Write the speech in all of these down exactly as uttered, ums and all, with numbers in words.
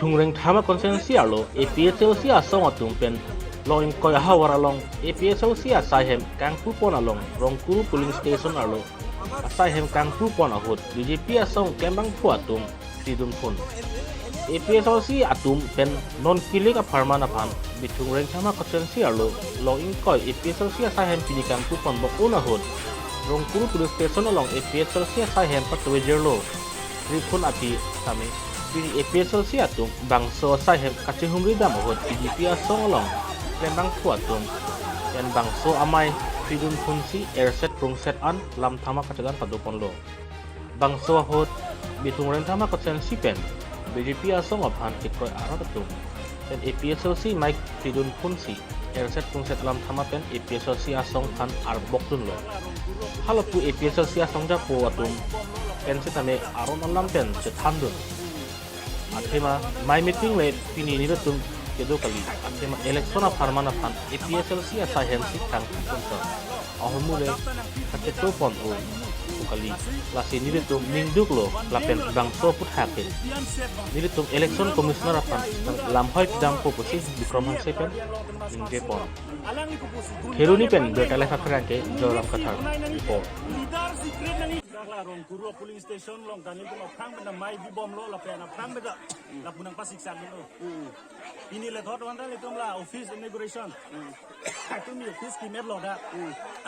Bithung Rengthama constituency arlo A P H L C asong atum pen long ingkoi ahavar along A P H L C asaihem kangpupon along Rongkuru polling station arlo asaihem kangpupon ahut B J P asong klembangphu atum kridunphun. A P H L C atum pen non kilik apharman aphan Bithung Rengthama constituency arlo long ingkoi A P H L C asaihem pini kangpupon bok un ahut Rongkuru police station along A P H L C asaihem patwejirlo. Riphun aphi tame pini A P H L C atum bangso asaihem kachihumri dam ahut B J P asong along klembangphu atum pen bangso amei kridunphunsi erset prungset an lamthama kachedan padoponlo. Bangso ahut Bithung Rengthama constituency pen B J P asong aphan kekroi arat atum pen A P H L C amei kridunphunsi erset prungset lamthama pen A P H L C asong aphan arbokdunlo. Halapu A P H L C asong japo atum pen setame aron alam pen chethandun. Athema amei meeting le pini nelitum kedo kali. Athema election apharman aphan A P H L C asaihem si kangpupon ahormu le kachetopon-o kali. Lasi nelitum ningduklo lapen bangso aputhak ke nelitum election commissioner aphan lamhoi pidampo pusi Bikram Hanse pen ningjepon. Kheroni pen Bertalai Phakrang ke Joram Kathar report. Leader secret nani. Dakla Rongkuru polling station along ta nelitum aphrang pen amei bibomlo lapen aphrang pen ta lapu nangpasiksakdunlo. Pini le thot wan ta nelitum la office inauguration. Atum office kimet lo da.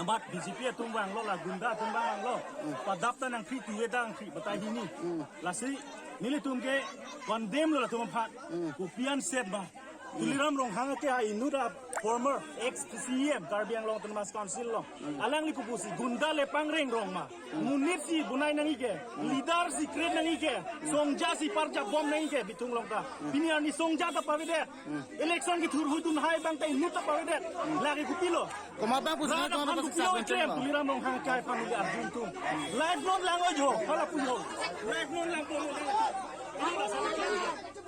Amat B J P atum vanglo la gunda atum vanglo. Padap ta nangkri tuwe ta nangkri batai hini. Lasi nelitum ke condemn lo latum aphan. Kopi an set ba. Tuliram Ronghang ke ha inut a former ex C E M Karbi Anglong Autonomous Council along. Alangli kopusi gunda le pangreng rong ma. Monit si bunai nangji ke, leader si create nangji ke, songja si parjap bom nangji ke, Bithung along ta. Pini arni songja ta pavedet. Election kethur hudun hai abang ta inut ta pavedet. Lake kopilo. Komat abang pusi rat nang aphan kopilo iklem, Tuliram Ronghang ke aphan neli arjudun. Live non lang oi jo, hala pujo. Live non lang po.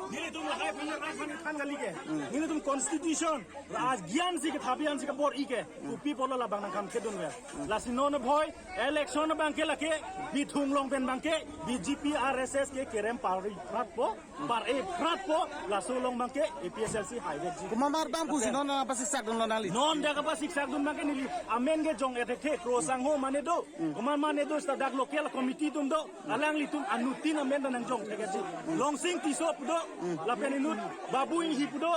Nelitum lahai aphan rat aphan than kali ke. Nelitum constitution, rajgyan si kethabi an si kabor-i ke. Kopi apotlo labang nangkam kedun ke. Lasi non bhoi, election abang ke lake, Bithung along pen abang ke, B J P R S S ke kerem pari pratpo, pare pratpo, laso along abang ke, A P H L C highway ji. Komat abang pusi non nangpasiksakdunlo nangli? Non dak kapasiksakdun abang ke neli, amen ke jong ethekthe, Kro Sangho mane do, komat mane do, seta dak local committee atum do, alanglitum anuttin amen ta nangjong thekji. Longsing Tisso pu do, lapen inut, Babu Inghi pu do,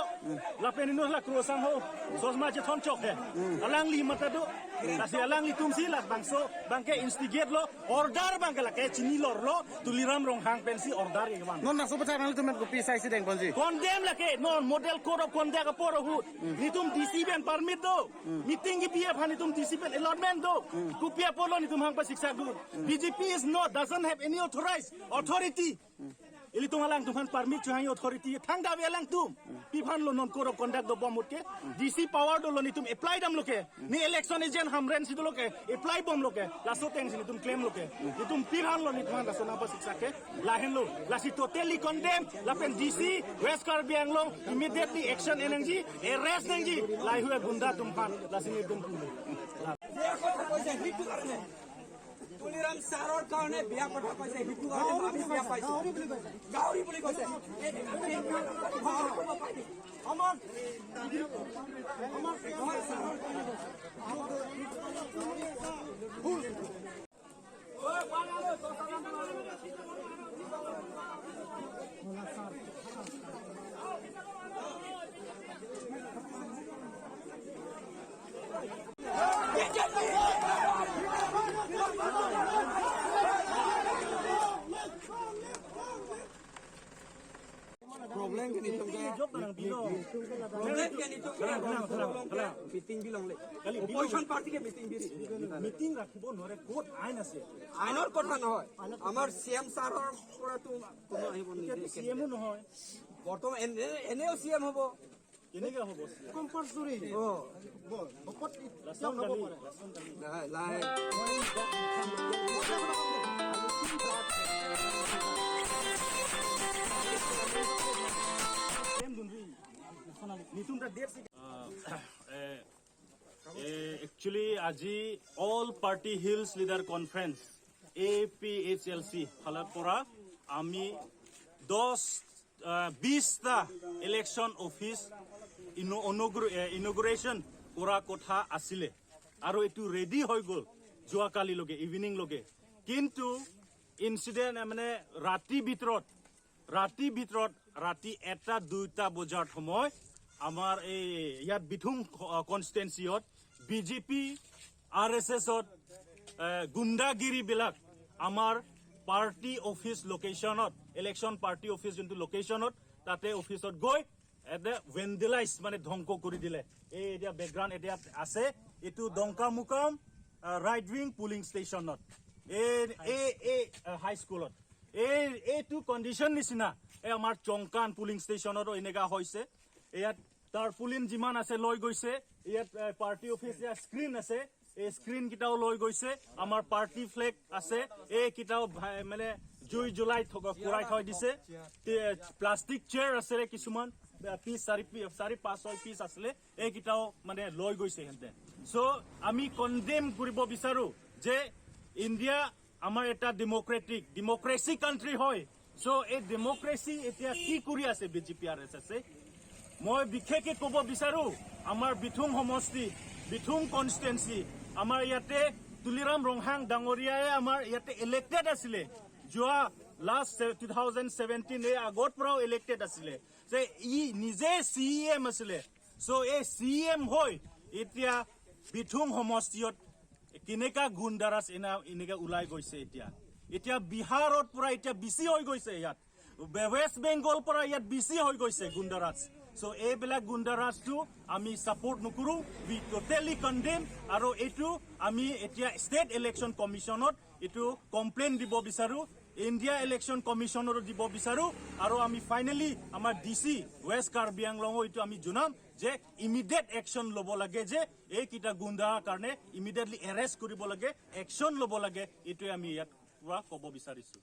lapen inut la Kro Sangho, sosma chethon chok he. Alangli mata do, lasi alanglitum si labangso, abang ke instigate lo, order abang ke lake chinilor lo, Tuliram Ronghang pensi order ke bang. Non laso pachak nanglitum pen kopi asai si dengponji? Condemn lake, non model code of conduct apor ahut. Nelitum D C pen permit do. Meeting kebi aphan nelitum D C pen allotment do. Kopi apotlo nelitum hang pasiksakdun. B J P is not, doesn't have any authorized authority. Ilitum alangtum aphan permit chohang authority thangta ave alangtum. Pi aphanlo non code of conduct dobom ahut ke. D C power dolo nelitum apply damlo ke. Ne election agent Hamren si dolo ke. Apply bomlo ke. Laso ateng si nelitum claim lo ke. Nelitum pi aphanlo nelitum aphan laso nangpasiksak ke. Lahenlo. Lasi totally condemn. Lapen D C West Karbi Anglong immediately action en nangji. Arrest nangji. Lahaihui gunda atum aphan. Lasi nelitum. Tuliram ছাৰৰ কাৰণে বেয়া কথা কৈছে, সেইটো কাৰণে আমি বেয়া পাইছো। গাহৰি বুলি কৈছে। এই, এই, এই, আমাৰ, আমাৰ, আমাৰ ছাৰৰ কাৰণে। Problem ke nelitum ke. Problem ke nelitum ke. Meeting bilongle. Opposition party ke meeting biri. Meeting ৰাখিব নোৱাৰে, ক'ত আইন আছে? আইনৰ কথা নহয়। আমাৰ চি এম ছাৰৰ পৰাতো কোনো আহিব নিদিয়ে। এতিয়াতো চি এমো নহয়। বৰ্তমান এনে, এনেও চি এম হ'ব। কেনেকে হ'ব? কম্পালচৰি। অ। লাচন কালি, লাচন কালি। নাই, নাই। Nelitum ta date si- Uh, uh, uh, actually, আজি All Party Hills Leader Conference, A P H L C, ফালৰ পৰা আমি দহ বিশটা ইলেকশ্যন অফিচ ইনগুৰেশ্যন কৰা কথা আছিলে আৰু এইটো ৰেডি হৈ গ'ল যোৱাকালিলৈকে, ইভিনিংলৈকে। কিন্তু ইনচিডেণ্ট মানে ৰাতি ভিতৰত, ৰাতি ভিতৰত, ৰাতি এটা দুইটা বজাৰ সময় আমাৰ এই ইয়াত বিথুং কনষ্টিটুৱেঞ্চিত বি জে পি আৰ এছ এছত গুণ্ডাগিৰিবিলাক আমাৰ পাৰ্টি অফিচ লোকেশ্যনত, ইলেকশ্যন পাৰ্টি অফিচ যোনটো লোকেশ্যনত, তাতে অফিচত গৈ এটা ভেণ্ডেলাইজ মানে ধ্বংস কৰি দিলে। এই এতিয়া বেকগ্ৰাউণ্ড এতিয়া আছে, এইটো ডংকামুকাম ৰাইট উইং পুলিং ষ্টেচনত, এই এই এই হাইস্কুলত এই এইটো কণ্ডিশ্যন নিচিনা এই আমাৰ চংকান পুলিং ষ্টেচনতো এনেকা হৈছে। ইয়াত টাৰ্পুলিন যিমান আছে লৈ গৈছে, ইয়াত পাৰ্টি অফিচ, ইয়াত স্ক্ৰীণ আছে, এই স্ক্ৰীণ কেইটাও লৈ গৈছে, আমাৰ পাৰ্টি ফ্লেগ আছে, এইকেইটাও মানে জুই জ্বলাই থকা, পুৰাই থৈ দিছে। প্লাষ্টিক চেয়াৰ আছিলে কিছুমান, পিচ চাৰি পি- চাৰি পাঁচ ছয় পিচ আছিলে, এইকেইটাও মানে লৈ গৈছে সিহঁতে। চ' আমি কণ্ডেম কৰিব বিচাৰো যে ইণ্ডিয়া আমাৰ এটা ডেমক্ৰেটিক, ডেমক্ৰেচি কাণ্ট্ৰি হয়। চ' এই ডেমক্ৰেচি এতিয়া কি কৰি আছে বি জে পি আৰ এছ এছে? মই বিশেষকে ক'ব বিচাৰো, আমাৰ বিথুং সমষ্টি, বিথুং কনষ্টিটুৱেঞ্চি, আমাৰ ইয়াতে তুলিৰাম ৰংহাং ডাঙৰীয়াই আমাৰ ইয়াতে ইলেক্টেড আছিলে, যোৱা লাষ্ট টু থাউজেণ্ড ছেভেণ্টিন, এই আগৰ পৰাও ইলেক্টেড আছিলে, যে ই নিজে চি ই এম আছিলে। চ' এই চি ই এম হৈ এতিয়া বিথুং সমষ্টিত কেনেকা গুণ্ডাৰাজ এনা এনেকে ওলাই গৈছে এতিয়া। এতিয়া বিহাৰত পৰা এতিয়া বেছি হৈ গৈছে ইয়াত, বে- ৱেষ্ট বেংগল পৰা ইয়াত বেছি হৈ গৈছে গুণ্ডাৰাজ। চ' এইবিলাক গুণ্ডাৰাজটো আমি ছাপোৰ্ট নকৰো, we totally condemn। আৰু এইটো আমি এতিয়া ষ্টেট ইলেকশ্যন কমিশ্যনত এইটো কমপ্লেইন দিব বিচাৰো, ইণ্ডিয়া ইলেকশ্যন কমিশ্যনতো দিব বিচাৰো। আৰু আমি ফাইনেলি আমাৰ ডি চি ৱেষ্ট কাৰ্বি আংলঙো এইটো আমি জনাম যে ইমিডিয়েট একশ্যন ল'ব লাগে, যে এইকেইটা গুণ্ডাৰ কাৰণে ইমিডিয়েটলি এৰেষ্ট কৰিব লাগে, একশ্যন ল'ব লাগে। এইটোৱে আমি ইয়াত পৰা ক'ব বিচাৰিছো।